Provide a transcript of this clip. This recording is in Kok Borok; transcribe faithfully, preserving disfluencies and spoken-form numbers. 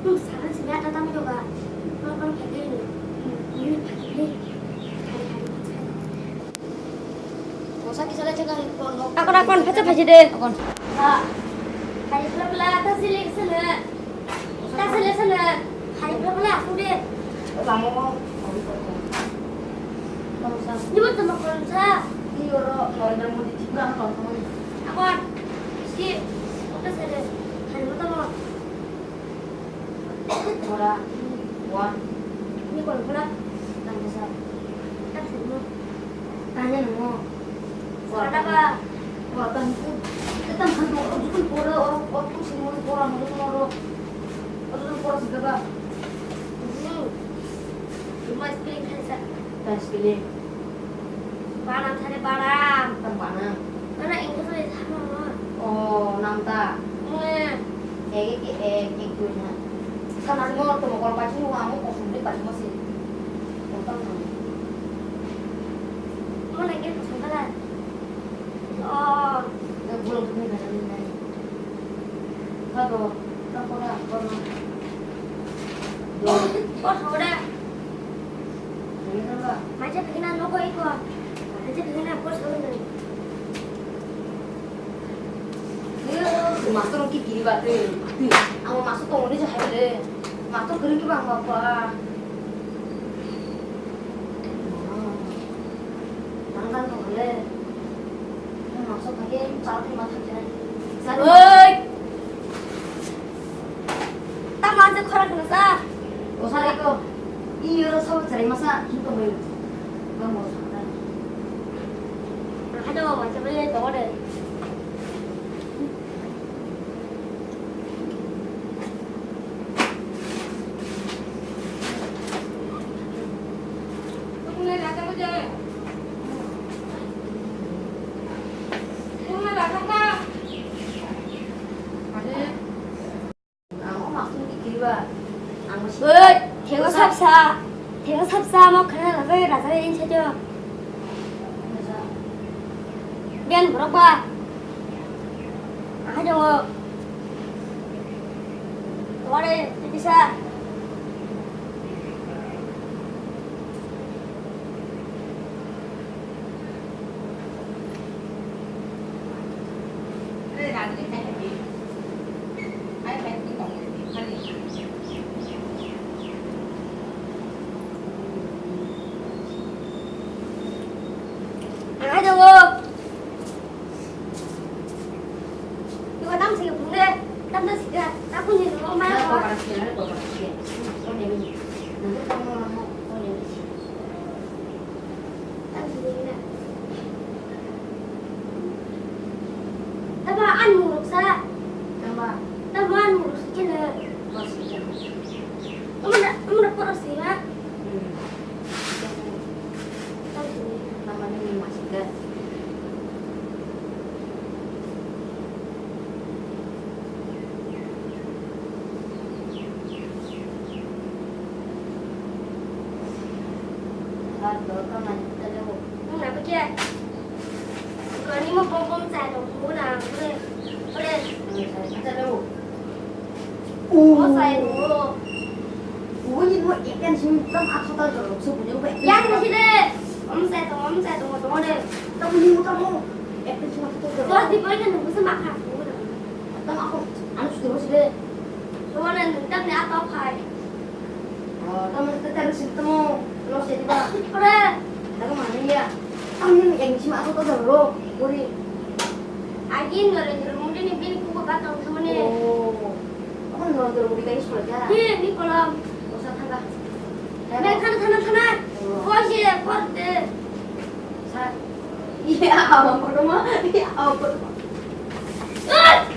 Nwng sakni simi ata tamo doga. Kono kono phaikhe ni. Ni phaikhe ni. Hari hari phaikhe. Osa kisa lai chaka kono. Akon akon phacha phachi de. Akon. Ha. Hari pula pula ta sili sene. Ta sili sene. Hari pula pula aku de. Lama mau. Ni mo tama kono sa. Ni oro Narendra Modi Tripura no tong. Akon. Si. Oke sene. Hari mo tama. Ora, wa. Ini kau pula. Tang sa. Tang sa mo. Tanya mo. Wa. Ada ba? Wa tang ku. Kita tang kan tu orang tu pura orang orang tu semua orang orang orang. Orang tu pura segala. Hmm. Cuma spelling kan sa. Tang spelling. Banam sare banam. Tang banam. Mana English le sama. Oh, nam ta. Hmm. Ek ek ek ek dui na. Kan ada mau tu mau kalau pacin mau kamu kosong beli pacin masih. Tang. Mana ke kosong kalah. Oh. Yang belum punya kan ini. Sado, tak pernah, pernah. Bos, udah. Maja kena noko iko. Maja kena bos, udah. Master ki kiri bate. Ang master tong ni jahai le. Master kering ki bang bapa. Nang kan tong le. Master kage chal ni master jai. Oi. Tamo ang je khorang kano sa? O sari ko. Iyo ro sabo chari masa, hinto mai. Bang mo sa. Hado, ma chabo ye to de. Oi, thengo sapsa, thengo sapsa, mo khana lagai raja ini saja. Bian borok ba, aha jongo, tore, titisa. Ang ai dongo. Iwa tam sige bunde, tam ta sige, ta kunyi lo ma. Tama an muruk sa. Tama. Tama an muruk sa kene. Amra, amra poro si ma. Tama ni ma si ga. Nang na pake. Kani mo bom bom chai dong mo na. Ore. Ore. Mo chai dong. Uni mo ekkan simi tam aso ta jorok se bujhe ko. Yang na side. Om sai to, om sai to, to de. Tam ni mo tam mo. Ekkan simi aso ta jorok. Dos di boy kan nunggu sama kha. Tam ako anu sudah sih deh. To na nung tam ni apa khai. Oh, tam mo ta ta sih tam mo. Lo sih di ba. Ore. Daga mana ya? Ang yang sima aku tuh dulu, buri. Agin ngare ngare mungkin ni bin kuku batang thamane. Oh. Aku nonton buri kayak sekolah ya. Hi, ni kolam. Usah tangga. Nang thana, thana, thana. Oh. Kau sih, kau deh. Sa-, iya, abang pertama. Iya, abang pertama. Ah!